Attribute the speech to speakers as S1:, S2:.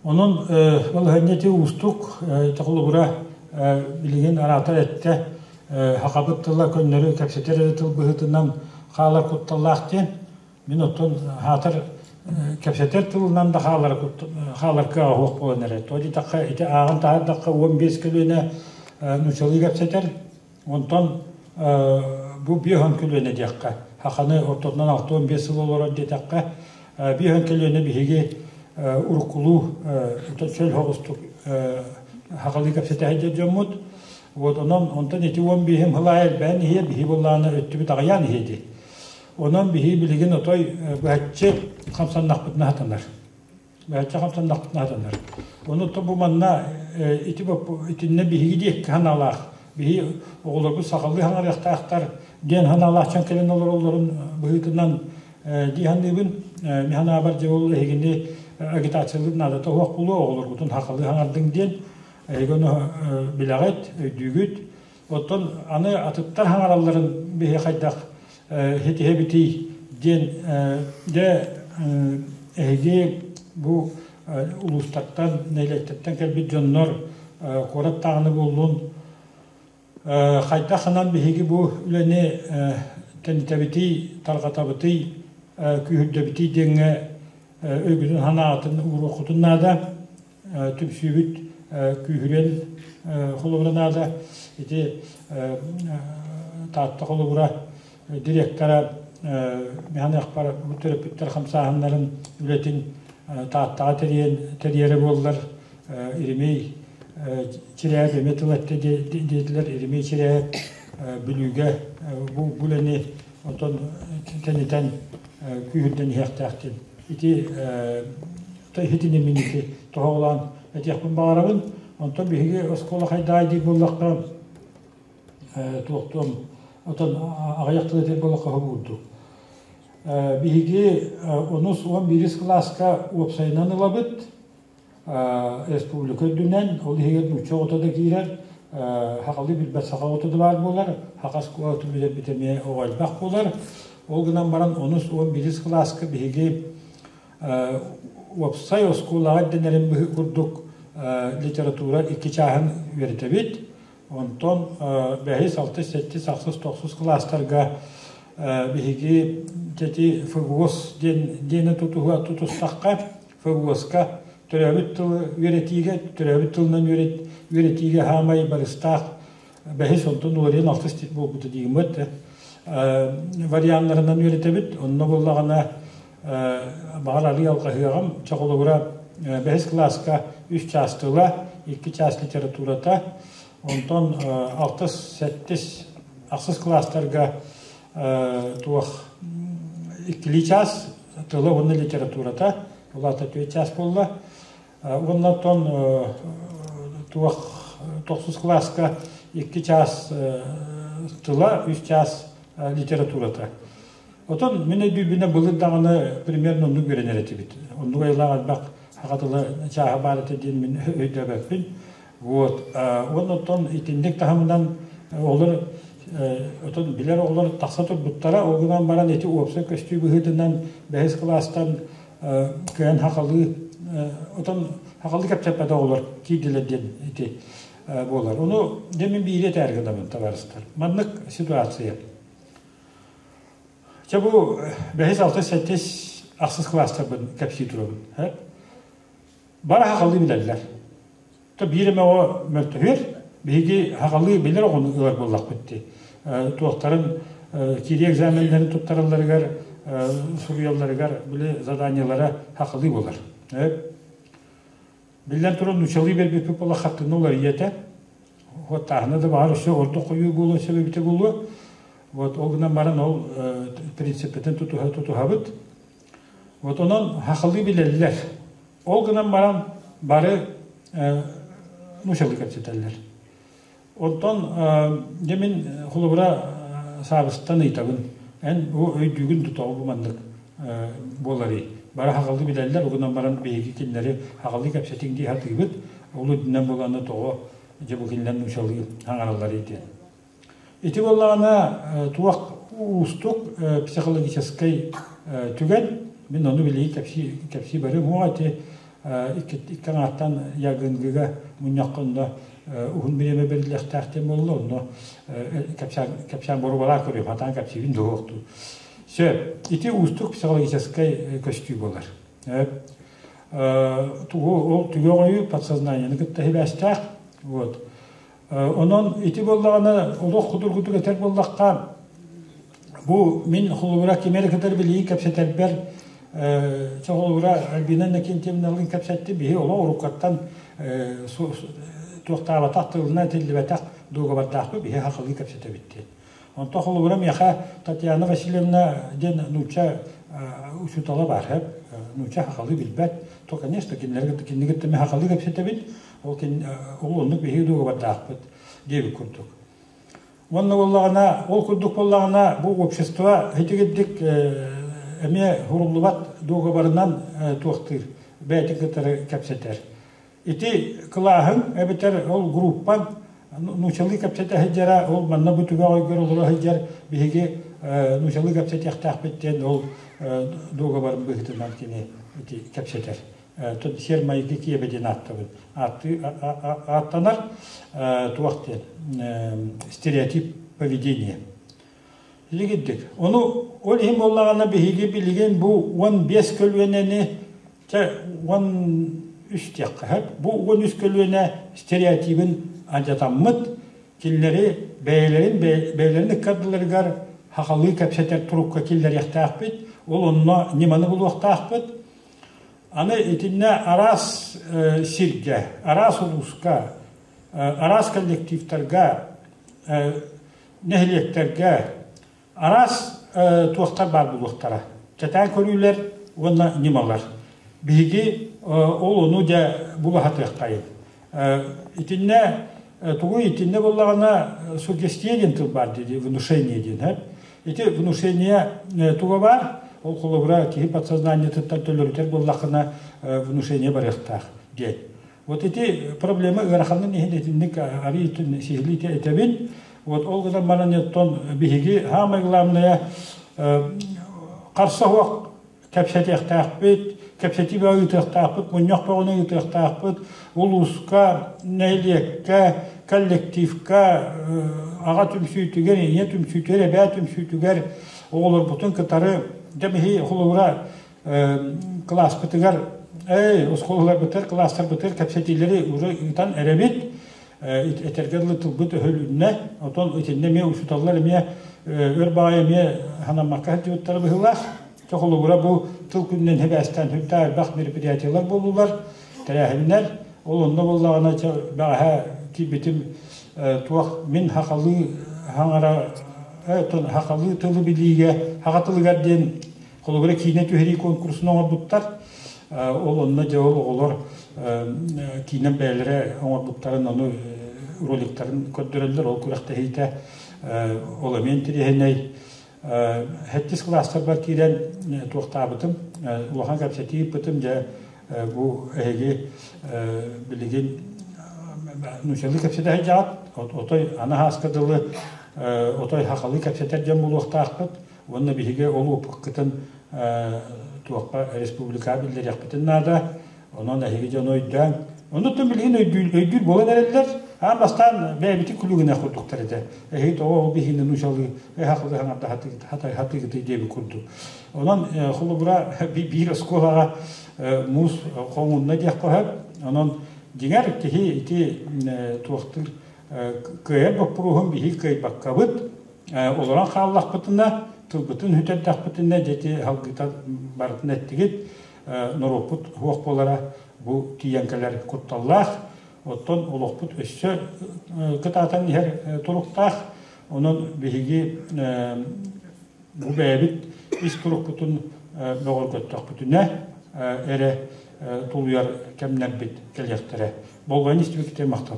S1: Онон балаһыанньа ити уустук, холобура, билигин араатар эттэ, сахабыт тыла көннөрү кэпсэтэр эрэ тыл быһыытынан хаалар кутталлаах диэн. Мин оттон аһаатар кэпсэтэр тылынан да хаалар хаалар кыаҕа суох буолан эрэр. Тоҕо диэтэххэ, ити ааҕан таһаардахха 15 көлүөнэ нууччалыы кэпсэтэр, онтон бу 50 көлүөнэ диэххэ, саханы ортотунан 65 сыл олорор диэтэххэ, 50 көлүөнэ биһиги уруккулуу чөл соҕустук сахалыы кэпсэтэ сылдьар дьоммут. Вот онон онтон ити 15 сыл аайы элбээн иһиэ, биһи буоллаҕына өттүбүт аҕыйаан иһиэ дии. Онон биһи билигин отой быһаччы хамсаннахпытына сатанар. Быһаччы хамсаннахпытына сатанар. Ону бу манна ити итиннэ биһиги диэки санаалаах, биһи оҕолорбут сахалыы хаҥарыахтаахтар диэн санаалаах дьон кэлэн олороллорун быһыытынан дии саныыбын. Мин санаабар дьэ ол эһигини агитациялыыр наадата суох буолуо, оҕолоргутун сахалыы хаҥардыҥ диэн. Эһиги ону билэҕит, өйдүүгүт. Оттон аны атыттар хаҥаралларын биһи хайдах ситиһэбитий диэн дьэ эһиги бу улуустартан, нэһилиэктэртэн кэлбит дьоннор куорат даҕаны буоллун хайдах гынан биһиги бу үлэни тэнитэбитий, тарҕатабытый, күүһүрдэбитий диэҥҥэ өйгүтүн санаатын ууруоххутун наада. Түмсүүбүт күүһүрүөн холобура наада. Ити Таатта холобура директора Михаил бу төрөппүттэр хамсааһыннарын үлэтин Тааттаҕа тэрийэн тэрийэрэ буоллар Еремей Чирээп эмиэ тыл эттэ диэтилэр. Еремей Чирээп Бүлүүгэ бу үлэни онтон тэнитэн күүһүрдэн иһиэхтээх диэн. Ити итини мин ити тоһоҕолоон этиэхпин баҕарабын. Онтон биһиги оскуола хайдаҕай диир буоллахха туохтуом отон аҕыйах тыл этэр буоллахха курдук. Биһиги онус 11 кылааска уопсайынан ылабыт республика үрдүнэн, ол иһигэр нуучча оҕото да киирэр, сахалыы билбэт саха оҕото да баар буолар, саха оскуолатын бүтэрбит эмиэ оҕо элбэх буолар. Ол гынан баран онус 11 кылааска биһиги уопсай оскуолаҕа ирдэнэрин быһыы курдук литература икки чааһын үөрэтэбит. Онтон бэһис, алтыс, сэттис, ахсыс, тохсус кылаастарга биһиги ити ФГОС диэн диэни тутуһа тутустахха, ФГОСка төрөөбүт тылы үөрэтиигэ, төрөөбүт тылынан үөрэтиигэ хаамай барыстаах бэһис, онтон уларыйан алтыс буолбута диигиммит варианнарынан үөрэтэбит. Онно буоллаҕына баҕар арыы алҕаһыаҕым. Чохолугура бэһис кылааска үс чаас тыла, икки чаас литературата, онтон алтыс, сэттис, ахсыс кылаастарга туох иккилии чаас тыла уонна литературата, ол аата түөрт чаас буолла. Уонна оттон туох тохсус кылааска икки чаас тыла, үс чаас литературата. Отон мин өйдүүбүнэ былыр даҕаны примерно оннук үөрэнэр этибит. Оннук айылаах элбэх саха тыла чааһа баар этэ диэн мин өйдөөбөппүн. Вот. Уонна оттон итинник таһымынан олор отон билэр оҕолор тахса турбуттара. Ол гынан баран ити уопсай көстүү быһыытынан бэһис кылаастан кыайан хахалыы отон хахалыы кэпсэппэтэ оҕолор киирдилэр диэн ити буолар. Ону дьэ мин биири этээр гынабын, табаарыстар. Маннык ситуация. Чэ бу бэһис, алтыс, сэттис, ахсыс кылаастарбын кэпсии турабын. Бары хахалыы билэллэр. То биир эмэ оҕо мөлтөһүөр, биһиги хахалыы билэр оҕону ылар буоллахпыт дии. Туохтарын киирии экзаменнарын туттаралларыгар, суруйалларыгар били заданиелара хахалыы буолар. Биллэн туран, нууччалыы биэрбиппит буолла хаттыны уларыйа этэ. Уоттааһына да баҕар өссө ордук хойуу буолуон сөп эбитэ буолуо. Вот ол гынан баран ол принциппитин тутуһа тутуһабыт. Вот онон хахалыы билэллэр. Ол гынан баран бары нууччалыы кэпсэтэллэр. Онтон дьэ мин холобура саабыстан ыйытабын. Эн бу өйдүүгүн тутоҕу бу маннык буоларый? Бары хаҕалыы билэллэр, ол гынан баран биһиги кинилэри хаҕалыы кэпсэтиҥ дии сатыыбыт. Ол үрдүнэн буоланна тоҕо дьэ бу кинилэр нууччалыы хаҥаралларый диэн. Ити буоллаҕына туох уустук психологическай түгэн, мин ону билигин кэпсии кэпсии барыам уоҕа ити. Икки аҥааттан ЯГНГ-га мунньахха онно уһун бириэмэ бэриллиэхтээх диэн буолла, онно кэпсээн боруобалаах көрүөм, хатаан кэпсиибин дуоһуохтуу. Сөп, ити уустук психологическай көстүү буолар. Тугу ол түгэх ойуу подсознаниены кытта сибээстээх. Вот. Онон ити буоллаҕына олох судургутук этэр буоллахха, бу мин холобура кими эрэ кытары билигин кэпсэтэрбэр холобура Альбина Иннокентьевналыын кэпсэттим, биһи олох уруккаттан туохтаабатах тылынан этиллибэтэх дуогабардаахпыт, биһи сахалыы кэпсэтэбит диэн. Онтон холобура миэхэ Татьяна Васильевна диэн нуучча учуутала баар, нуучча сахалыы билбэт, то, конечно, кинилэри кинини кытта мин сахалыы кэпсэтэбин, ол ол оннук биһиги дуогабардаахпыт диэбит курдук. Уонна буоллаҕына, ол курдук буоллаҕына, бу общество итигирдик эмиэ суруллубат дуогабарынан туохтыыр, бэйэтин кытары кэпсэтэр. Ити кылааһыҥ эбэтэр ол группаҥ нууччалыы кэпсэтэ сылдьара, ол манна бу түгэх ойгор олоро сылдьар биһиги нууччалыы кэпсэтиэхтээхпит диэн ол дуогабарын быһыытынан кини ити кэпсэтэр. Сиэр майгы киэбэ диэн ааттабын. Ааттанар туох диэн стереотип поведения. Илигирдик. Ону ол иһин буоллаҕына биһиги билигин бу 15 көлүөнэни чэ 13 диэххэ сөп. Бу 13 көлүөнэ стереотибин алдьатаммыт кинилэри бэйэлэрин бэйэлэрин ыккардыларыгар сахалыы кэпсэтэр турукка киллэриэхтээхпит. Ол онно ньыманы булуохтаахпыт. Аны итиннэ араас сиргэ, араас улууска, араас коллективтарга, нэһилиэктэргэ араас туохтар баар буолуохтара. Кэтээн көрүүлэр уонна ньымалар. Биһиги ол ону дьэ булаһатыаххайын. Итиннэ тугу итиннэ буоллаҕына суггестия диэн тыл баар дии, внушение диэн. Ити внушение туга баар, ол холобура киһи подсознаниетыттан төлөрүтэр буоллаххына внушение барыахтаах диэн. Вот ити проблема ыараханын иһин итинник арый сиһилии этэбин. Вот ол гынан баран оттон биһиги самое главное харса суох кэпсэтиэхтээхпит, кэпсэтии бөҕө ыытыахтаахпыт, мунньах бөҕөнү ыытыахтаахпыт, улууска, нэһилиэккэ, коллективка, аҕа түмсүүтүгэр, ийэ түмсүүтүгэр, эбээ түмсүүтүгэр оҕолорбутун кытары дьэ биһи холобура кылааспытыгар эй оскуолаларбытыгар кылаастарбытыгар кэпсэтиилэри уже ыытан эрэбит этэргэ дылы тылбыт өһүлүннэ отон итиннэ эмиэ учууталлар эмиэ өр баҕайы эмиэ ханаммакка сылдьыбыттара быһыылаах. Холобура бу тыл күнүнэн сибээстээн сүрдээх элбэх мероприятиелар буоллулар, тэрээһиннэр. Ол онно буоллаҕына бэҕэһээ киирбитим туох мин сахалыы хаҥара сахалыы тылы билиигэ саха тылыгар диэн холобура киинэ түһэрии конкурсун оҥорбуттар. Ол онно дьэ ол оҕолор киинэ бэйэлэрэ оҥорбуттарын ону роликтарын көрдөрөллөр. Ол күрэхтэһиитэ ол эмиэ интэриэһинэй. Сэттис кылаастарбар киирэн туохтаабытым, улахан кэпсэтии ыыппытым, дьэ бу эһиги билигин нууччалыы кэпсэтэ сылдьаҕыт, отой аны ааска дылы отой сахалыы кэпсэтэр дьон буолуохтаахпыт уонна биһиги ол опыккытын туохха республикаҕа биллэриэхпитин наада. Онон эһиги дьону өйдөөн, оннуттан билигин өйдүүр, өйдүүр буолан эрэллэр. Аан бастаан бэйэбитин күлүгүнэ курдуктар этэ. Эһиги тоҕо ол биһиини нуучалыы хахылыы хаҥарда хатыгытый диэбит курдук. Онон холобура биир оскуолаҕа муус хоҥунна диэххэ сөп. Онон дьиҥэр киһи ити туохтуур кыайар боппуруоһун биһиги кыайбаккабыт олорон хааллахпытына, тылбытын сүтэрдэхпитинэ дьэ ити салгыыта барытын эттигит. Норуоппут суох буолара бу тиийэн кэлэр кутталлаах. Оттон олохпут өссө кытаатан иһэр туруктаах. Онон биһиги бу бэйэбит ис турукпутун бөҕөргөттөхпүтүнэ эрэ тулуйар кэмнэрбит кэлиэхтэрэ. Болҕойон истибиккитигэр махтал.